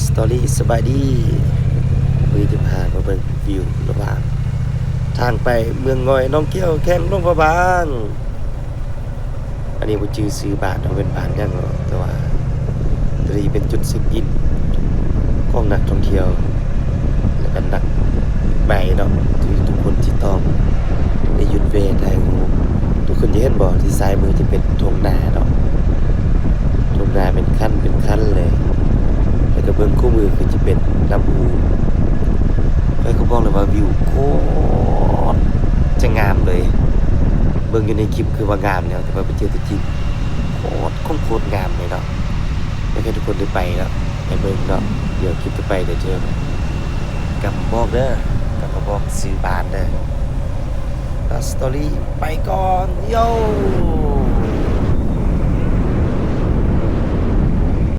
ສະຕໍຣີ ສະບາຍດີ. ມື້ນີ້ຈະພາມາເບິ່ງວິວລະຫວ່າງທາງໄປເມືອງງອຍ ໜອງແກ້ວ ແຂວງຫຼວງພະບາງ. ອັນນີ້ບໍ່ຈື່ຊື່ບ້ານວ່າເປັນບ້ານຫຍັງເນາະ ແຕ່ວ່າຕົວນີ້ເປັນຈຸດເຊັກອິນຂອງນັກທ່ອງທ່ຽວ ແລະກະນັກໄບເນາະ ທີ່ທຸກຄົນທີ່ຕ້ອງໄດ້ຢຸດແວ່ຖ່າຍຮູບ. ທຸກຄົນຈະເຫັນບໍ່ ທີ່ຊ້າຍມືຈະເປັນທົ່ງນາເນາະ ທົ່ງນາເປັນຄັນເປັນຄັນເລີຍ ແລະກະເບື້ອງຂວາມືຄືຈະເປັນນ້ຳອູ. ຂ້ອຍກໍບອກເລີຍວ່າວິວໂຄດຈະງາມເລີຍ. ເບິ່ງຢູ່ໃນຄລິບຄືວ່າງາມແລ້ວ ແຕ່ວ່າໄປເຈີຕົວຈິງ ໂຄດຂອງໂຄດງາມເລີຍເນາະ. ຢາກໃຫ້ທຸກຄົນໄດ້ໄປເນາະ ໄປເບິ່ງເນາະ. ດຽວຄລິບຕໍ່ໄປດຽວເຈີກັນ. ກຳມະບອກເດີ ກຳມະບອກຊື່ບ້ານເດີ. ສະຕໍຣີ ໄປກ່ອນ ໂຢ.